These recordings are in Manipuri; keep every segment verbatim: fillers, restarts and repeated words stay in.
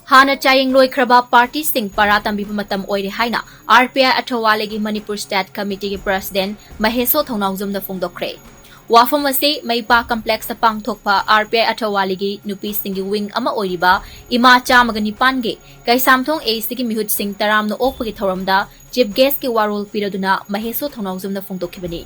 ꯍꯥꯟꯅ ꯆꯥꯌꯦꯡ ꯂꯣꯏꯈ꯭ꯔꯕ ꯄꯥꯔꯇꯤꯁꯤꯡ ꯄꯔꯥ ꯇꯝꯕꯤꯕ ꯃꯇꯝ ꯑꯣꯏꯔꯦ ꯍꯥꯏꯅ R P I ꯑꯊꯋꯥꯂꯤꯒꯤ ꯃꯅꯤꯄꯨꯔ ꯁ꯭ꯇꯦꯠ ꯀꯃꯤꯇꯤꯒꯤ ꯄ꯭ꯔꯁꯤꯗꯦꯟꯠ ꯃꯍꯦꯁꯣ ꯊꯧꯅꯥꯎꯖꯝꯅ ꯐꯣꯡꯗꯣꯛꯈ꯭ꯔꯦ꯫ ꯋꯥꯐꯝ ꯑꯁꯤ ꯃꯩꯄꯥ ꯀꯝꯄ꯭ꯂꯦꯛꯁꯇ ꯄꯥꯡꯊꯣꯛꯄ R P I ꯑꯊꯋꯥꯂꯤꯒꯤ ꯅꯨꯄꯤꯁꯤꯡꯒꯤ ꯋꯤꯡ ꯑꯃ ꯑꯣꯏꯔꯤꯕ ꯏꯃꯥ ꯆꯥꯝꯃꯒ ꯅꯤꯄꯥꯟꯒꯤ ꯀꯩꯁꯥꯝꯊꯣꯡ A Cꯒꯤ ꯃꯤꯍꯨꯠꯁꯤꯡ ꯇꯔꯥꯝꯅ ꯑꯣꯛꯄꯒꯤ ꯊꯧꯔꯝꯗ ꯆꯤꯐ ꯒꯦꯁ꯭ꯠꯀꯤ ꯋꯥꯔꯣꯜ ꯄꯤꯔꯗꯨꯅ ꯃꯍꯦꯁꯣ ꯊꯧꯅꯥꯎꯖꯝꯅ ꯐꯣꯡꯗꯣꯛꯈꯤꯕꯅꯤ꯫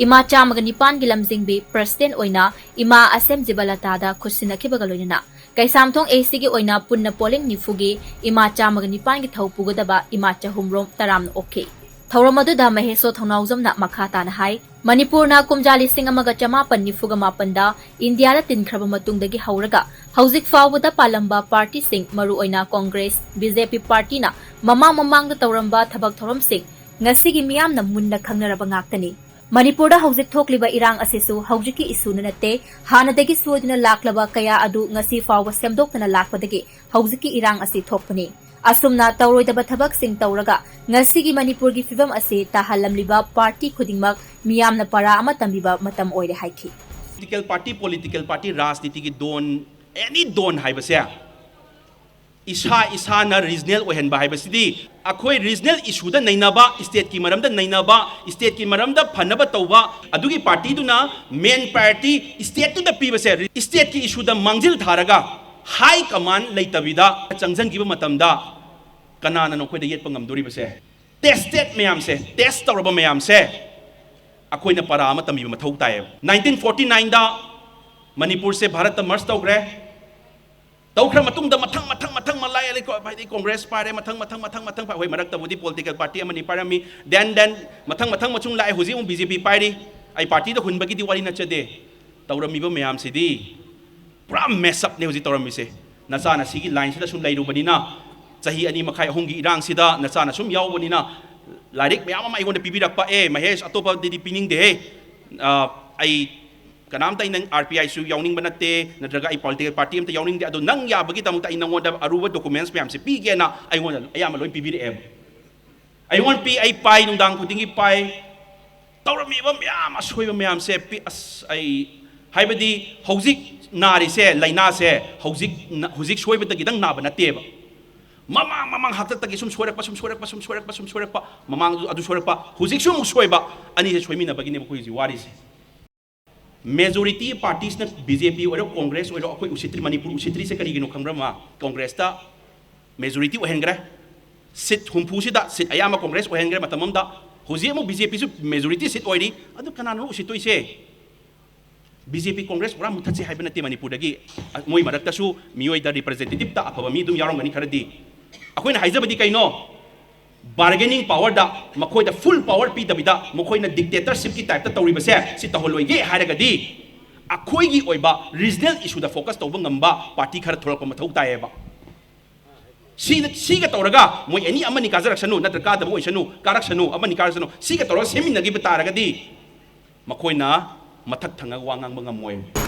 ꯏꯃꯥ ꯆꯥꯝꯃꯒ ꯅꯤꯄꯥꯟꯒꯤ ꯂꯝꯖꯤꯡꯕꯤ ꯄ꯭ꯔꯁꯤꯗꯦꯟꯠ ꯑꯣꯏꯅ ꯏꯃꯥ ꯑꯁꯦꯝ ꯖꯤꯕꯂꯇꯥꯗ ꯈꯨꯠꯁꯤꯟꯅꯈꯤꯕꯒ ꯂꯣꯏꯅꯅ ꯀꯩꯁꯥꯝꯊꯣꯡ A Cꯒꯤ ꯑꯣꯏꯅ ꯄꯨꯟꯅ ꯄꯣꯂꯤꯡ ꯅꯤꯐꯨꯒꯤ ꯏꯃꯥ ꯆꯥꯝꯃꯒ ꯅꯤꯄꯥꯟꯒꯤ ꯊꯧ ꯄꯨꯒꯗꯕ ꯏꯃꯥ ꯆꯍꯨꯝꯔꯣꯝ ꯇꯔꯥꯝꯅ ꯑꯣꯛꯈꯤ꯫ ꯊꯧꯔꯝ ꯑꯗꯨꯗ ꯃꯍꯦꯁꯣ ꯊꯧꯅꯥꯎꯖꯝꯅ ꯃꯈꯥ ꯇꯥꯅ ꯍꯥꯏ, ꯃꯅꯤꯄꯨꯔꯅ ꯀꯨꯝꯖꯥ ꯂꯤꯁꯤꯡ ꯑꯃꯒ ꯆꯃꯥꯄꯟ ꯅꯤꯐꯨꯒ ꯃꯥꯄꯟꯗ ꯏꯟꯗꯤꯌꯥꯗ ꯇꯤꯟꯈ꯭ꯔꯕ ꯃꯇꯨꯡꯗꯒꯤ ꯍꯧꯔꯒ ꯍꯧꯖꯤꯛ ꯐꯥꯎꯕꯗ ꯄꯥꯜꯂꯝꯕ ꯄꯥꯔꯇꯤꯁꯤꯡ, ꯃꯔꯨꯑꯣꯏꯅ ꯀꯣꯡꯒ꯭ꯔꯦꯁ, B J P ꯄꯥꯔꯇꯤꯅ ꯃꯃꯥꯡ ꯃꯃꯥꯡꯗ ꯇꯧꯔꯝꯕ ꯊꯕꯛ ꯊꯧꯔꯝꯁꯤꯡ ꯉꯁꯤꯒꯤ ꯃꯤꯌꯥꯝꯅ ꯃꯨꯟꯅ ꯈꯪꯅꯔꯕ ꯉꯥꯛꯇꯅꯤ꯫ ꯃꯅꯤꯄꯨꯔꯗ ꯍꯧꯖꯤꯛ ꯊꯣꯛꯂꯤꯕ ꯏꯔꯥꯡ ꯑꯁꯤꯁꯨ ꯍꯧꯖꯤꯛꯀꯤ ꯏꯁꯨꯅ ꯅꯠꯇꯦ, ꯍꯥꯟꯅꯗꯒꯤ ꯁꯣꯏꯗꯨꯅ ꯂꯥꯛꯂꯕ ꯀꯌꯥ ꯑꯗꯨ ꯉꯁꯤ ꯐꯥꯎꯕ ꯁꯦꯝꯗꯣꯛꯇꯅ ꯂꯥꯛꯄꯗꯒꯤ ꯍꯧꯖꯤꯛꯀꯤ ꯏꯔꯥꯡ ꯑꯁꯤ ꯊꯣꯛꯄꯅꯤ꯫ ꯑꯁꯨꯝꯅ ꯇꯧꯔꯣꯏꯗꯕ ꯊꯕꯛꯁꯤꯡ ꯇꯧꯔꯒ ꯉꯁꯤꯒꯤ ꯃꯅꯤꯄꯨꯔꯒꯤ ꯐꯤꯕꯝ ꯑꯁꯤ ꯇꯥꯍꯜꯂꯝꯂꯤꯕ ꯄꯥꯔꯇꯤ ꯈꯨꯗꯤꯡꯃꯛ ꯃꯤꯌꯥꯝꯅ ꯄꯔꯥ ꯑꯃ ꯇꯝꯕꯤꯕ ꯃꯇꯝ ꯑꯣꯏꯔꯦ ꯍꯥꯏꯈꯤ꯫ Political party, political party, ꯔꯥꯖꯅꯤꯇꯤꯒꯤ ꯗꯣꯟ, any ꯗꯣꯟ ꯍꯥꯏꯕꯁꯦ ꯏꯁꯥ ꯏꯁꯥꯅ ꯔꯤꯖꯅꯦꯜ ꯑꯣꯏꯍꯟꯕ ꯍꯥꯏꯕꯁꯤꯗꯤ, ꯑꯩꯈꯣꯏ ꯔꯤꯖꯅꯦꯜ ꯏꯁꯨꯗ ꯅꯩꯅꯕ, ꯁ꯭ꯇꯦꯠꯀꯤ ꯃꯔꯝꯗ ꯅꯩꯅꯕ, ꯁ꯭ꯇꯦꯠꯀꯤ ꯃꯔꯝꯗ ꯐꯅꯕ ꯇꯧꯕ, ꯑꯗꯨꯒꯤ ꯄꯥꯔꯇꯤꯗꯨꯅ ꯃꯦꯟ ꯄ꯭ꯔꯥꯏꯌꯣꯔꯤꯇꯤ ꯁ꯭ꯇꯦꯠꯇꯨꯗ ꯄꯤꯕꯁꯦ, ꯁ꯭ꯇꯦꯠꯀꯤ ꯏꯁꯨꯗ ꯃꯥꯡꯖꯤꯜ ꯊꯥꯔꯒ ꯍꯥꯏ ꯀꯃꯥꯟ ꯂꯩꯇꯕꯤꯗ ꯆꯪꯁꯤꯟꯈꯤꯕ ꯃꯇꯝꯗ ꯀꯅꯥꯅ ꯅꯈꯣꯏꯗ ꯌꯦꯠꯄ ꯉꯝꯗꯣꯔꯤꯕꯁꯦ? ꯇꯦꯁꯇꯦꯠ ꯃꯌꯥꯝꯁꯦ, ꯇꯦꯁ ꯇꯧꯔꯕ ꯃꯌꯥꯝꯁꯦ ꯑꯩꯈꯣꯏꯅ ꯄꯔꯥ ꯑꯃ ꯇꯝꯕꯤꯕ ꯃꯊꯧ ꯇꯥꯏꯌꯦꯕ꯫ Nineteen forty nineꯗ ꯃꯅꯤꯄꯨꯔꯁꯦ ꯚꯥꯔꯠꯇ ꯃꯔꯁ ꯇꯧꯈ꯭ꯔꯦ꯫ ꯇꯧꯈ꯭ꯔ ꯃꯇꯨꯡꯗ ꯃꯊꯪ, ꯃꯊꯪ, ꯃꯊꯪ ꯃꯂꯥꯏ ꯑꯗꯩ ꯀꯣ-, ꯍꯥꯏꯗꯤ ꯀꯣꯡꯒ꯭ꯔꯦꯁ ꯄꯥꯏꯔꯦ, ꯃꯊꯪ, ꯃꯊꯪ, ꯃꯊꯪ, ꯃꯊꯪ, ꯍꯣꯏ, ꯃꯔꯛꯇꯕꯨꯗꯤ ꯄꯣꯂꯤꯇꯤꯀꯦꯜ ꯄꯥꯔꯇꯤ ꯑꯃꯅꯤ ꯄꯥꯏꯔꯝꯃꯤ꯫ Then, then, ꯃꯊꯪ, ꯃꯊꯪ ꯃꯁꯨꯡ ꯂꯥꯛꯑꯦ, ꯍꯧꯖꯤꯛ ꯑꯃꯨꯛ B J P ꯄꯥꯏꯔꯤ꯫ ꯑꯩ ꯄꯥꯔꯇꯤꯗ ꯍꯨꯟꯕꯒꯤꯗꯤ ꯋꯥꯔꯤ ꯅꯠꯆꯗꯦ꯫ ꯇꯧꯔꯝꯃꯤꯕ ꯃꯌꯥꯝꯁꯤꯗꯤ ꯄꯨꯔꯥ mess upꯅꯦ ꯍꯧꯖꯤꯛ ꯇꯧꯔꯝꯃꯤꯁꯦ꯫ ꯅꯆꯥꯅ ꯁꯤꯒꯤ ꯂꯥꯏꯟꯁꯤꯗ ꯁꯨꯝ ꯂꯩꯔꯨꯕꯅꯤꯅ, ꯆꯍꯤ ꯑꯅꯤ ꯃꯈꯥꯏ ꯑꯍꯨꯝꯒꯤ ꯏꯔꯥꯡꯁꯤꯗ ꯅꯆꯥꯅ ꯁꯨꯝ ꯌꯥꯎꯕꯅꯤꯅ, ꯂꯥꯏꯔꯤꯛ ꯃꯌꯥꯝ ꯑꯃ ꯑꯩꯉꯣꯟꯗ ꯄꯤꯕꯤꯔꯛꯄ, "ꯑꯦ, ꯃꯍꯦꯁ, ꯑꯇꯣꯞꯄꯗꯗꯤ ꯄꯤꯅꯤꯡꯗꯦꯍꯦ꯫ ꯑ, ꯑꯩ ꯀꯅꯥꯝꯇ ꯑꯩ ꯅꯪ R P Iꯁꯨ ꯌꯥꯎꯅꯤꯡꯕ ꯅꯠꯇꯦ, ꯅꯠꯇ꯭ꯔꯒ ꯑꯩ ꯄꯣꯂꯤꯇꯤꯀꯦꯜ ꯄꯥꯔꯇꯤ ꯑꯝꯇ ꯌꯥꯎꯅꯤꯡꯗꯦ, ꯑꯗꯣ ꯅꯪ ꯌꯥꯕꯒꯤꯗꯃꯛꯇ ꯑꯩ ꯅꯪꯉꯣꯟꯗ ꯑꯔꯨꯕ ꯗꯣꯀꯨꯃꯦꯟꯠꯁ ꯃꯌꯥꯝꯁꯦ ꯄꯤꯒꯦꯅ" ꯑꯩꯉꯣꯟꯗ ꯑꯌꯥꯝꯕ ꯂꯣꯏ ꯄꯤꯕꯤꯔꯛꯑꯦꯕ꯫ ꯑꯩꯉꯣꯟꯗ ꯄꯤ, ꯑꯩ ꯄꯥꯏ, ꯅꯨꯡꯗꯥꯡ ꯈꯨꯗꯤꯡꯒꯤ ꯄꯥꯏ꯫ ꯇꯧꯔꯝꯃꯤꯕ ꯃꯌꯥꯝ ꯑꯁꯣꯏꯕ ꯃꯌꯥꯝꯁꯦ ꯄꯤ-, ꯑꯁ, ꯑꯩ ꯍꯥꯏꯕꯗꯤ ꯍꯧꯖꯤꯛ ꯅꯥꯔꯤꯁꯦ, ꯂꯥꯏꯅꯥꯁꯦ ꯍꯧꯖꯤꯛ ꯅ-, ꯍꯧꯖꯤꯛ ꯁꯣꯏꯕꯗꯒꯤꯗꯪ ꯅꯥꯕ ꯅꯠꯇꯦꯕ꯫ ꯃꯃꯥꯡ ꯃꯃꯥꯡ ꯍꯥꯛꯇꯛꯇꯒꯤ ꯁꯨꯝ ꯁꯣꯏꯔꯛꯄ, ꯁꯨꯝ ꯁꯣꯏꯔꯛꯄ, ꯁꯨꯝ ꯁꯣꯏꯔꯛꯄ, ꯁꯨꯝ ꯁꯣꯏꯔꯛꯄ, ꯃꯃꯥꯡꯗꯁꯨ ꯑꯗꯨ ꯁꯣꯏꯔꯛꯄ, ꯍꯧꯖꯤꯛꯁꯨ ꯑꯃꯨꯛ ꯁꯣꯏꯕ, ꯑꯅꯤꯁꯦ ꯁꯣꯏꯃꯤꯟꯅꯕꯒꯤꯅꯦꯕ ꯑꯩꯈꯣꯏ ꯍꯧꯖꯤꯛ ꯋꯥꯔꯤꯁꯦ꯫ Majority parties ꯅ, ꯕꯤ ꯖꯦ ꯄꯤ ꯑꯣꯏꯔꯣ, ꯀꯣꯡꯒ꯭ꯔꯦꯁ ꯑꯣꯏꯔꯣ, ꯑꯩꯈꯣꯏ ꯎꯁꯤꯠꯇ꯭ꯔꯤ, ꯃꯅꯤꯄꯨꯔ ꯎꯁꯤꯠꯇ꯭ꯔꯤꯁꯦ ꯀꯔꯤꯒꯤꯅꯣ ꯈꯪꯕ꯭ꯔ ꯃꯥ? ꯀꯣꯡꯒ꯭ꯔꯦꯁꯇ majority ꯑꯣꯏꯍꯟꯈ꯭ꯔꯦ꯫ Seat ꯍꯨꯝꯐꯨꯁꯤꯗ seat ꯑꯌꯥꯝꯕ ꯀꯣꯡꯒ꯭ꯔꯦꯁ ꯑꯣꯏꯍꯟꯈ꯭ꯔꯦ ꯃꯇꯝ ꯑꯃꯗ꯫ ꯍꯧꯖꯤꯛ ꯑꯃꯨꯛ ꯕꯤ ꯖꯦ ꯄꯤꯁꯨ majority seat ꯑꯣꯏꯔꯤ꯫ ꯑꯗꯨ ꯀꯅꯥꯅꯣ ꯎꯁꯤꯠꯇꯣꯏꯁꯦ? ꯕꯤ ꯖꯦ ꯄꯤ, ꯀꯣꯡꯒ꯭ꯔꯦꯁ ꯄꯨꯔꯥ ꯃꯨꯊꯠꯁꯦ ꯍꯥꯏꯕ ꯅꯠꯇꯦ ꯃꯅꯤꯄꯨꯔꯗꯒꯤ꯫ ꯃꯣꯏ ꯃꯔꯛꯇꯁꯨ ꯃꯤꯑꯣꯏꯗ representative ꯇ ꯑꯐꯕ ꯃꯤ ꯑꯗꯨꯝ ꯌꯥꯎꯔꯝꯒꯅꯤ ꯈꯔꯗꯤ꯫ ꯑꯩꯈꯣꯏꯅ ꯍꯥꯏꯖꯕꯗꯤ ꯀꯩꯅꯣ? Bargaining power ꯗ ꯃꯈꯣꯏꯗ full power ꯄꯤꯗꯕꯤꯗ ꯃꯈꯣꯏꯅ dictatorship ꯀꯤ type ꯇ ꯇꯧꯔꯤꯕꯁꯦ ꯁꯤ ꯇꯧꯍꯜꯂꯣꯏꯒꯦ ꯍꯥꯏꯔꯒꯗꯤ ꯑꯩꯈꯣꯏꯒꯤ ꯑꯣꯏꯕ regional issue ꯗ focus ꯇꯧꯕ ꯉꯝꯕ party ꯈꯔ ꯊꯣꯛꯂꯛꯄ ꯃꯊꯧ ꯇꯥꯏꯌꯦꯕ꯫ ꯁꯤꯗ, ꯁꯤꯒ ꯇꯧꯔꯒ ꯃꯣꯏ ꯑꯦꯅꯤ ꯑꯃꯅꯤ ꯀꯥꯖꯔꯛꯁꯅꯨ, ꯅꯠꯇ꯭ꯔ ꯀꯥꯗꯕ ꯑꯣꯏꯁꯅꯨ, ꯀꯥꯔꯛꯁꯅꯨ, ꯑꯃꯅꯤ ꯀꯥꯔꯛꯁꯅꯨ, ꯁꯤꯒ ꯇꯧꯔꯒ ꯁꯦꯝꯃꯤꯟꯅꯈꯤꯕ ꯇꯥꯔꯒꯗꯤ ꯃꯈꯣꯏꯅ ꯃꯊꯛ ꯊꯪꯉꯒ ꯋꯥ ꯉꯥꯡꯕ ꯉꯝꯃꯣꯏ꯫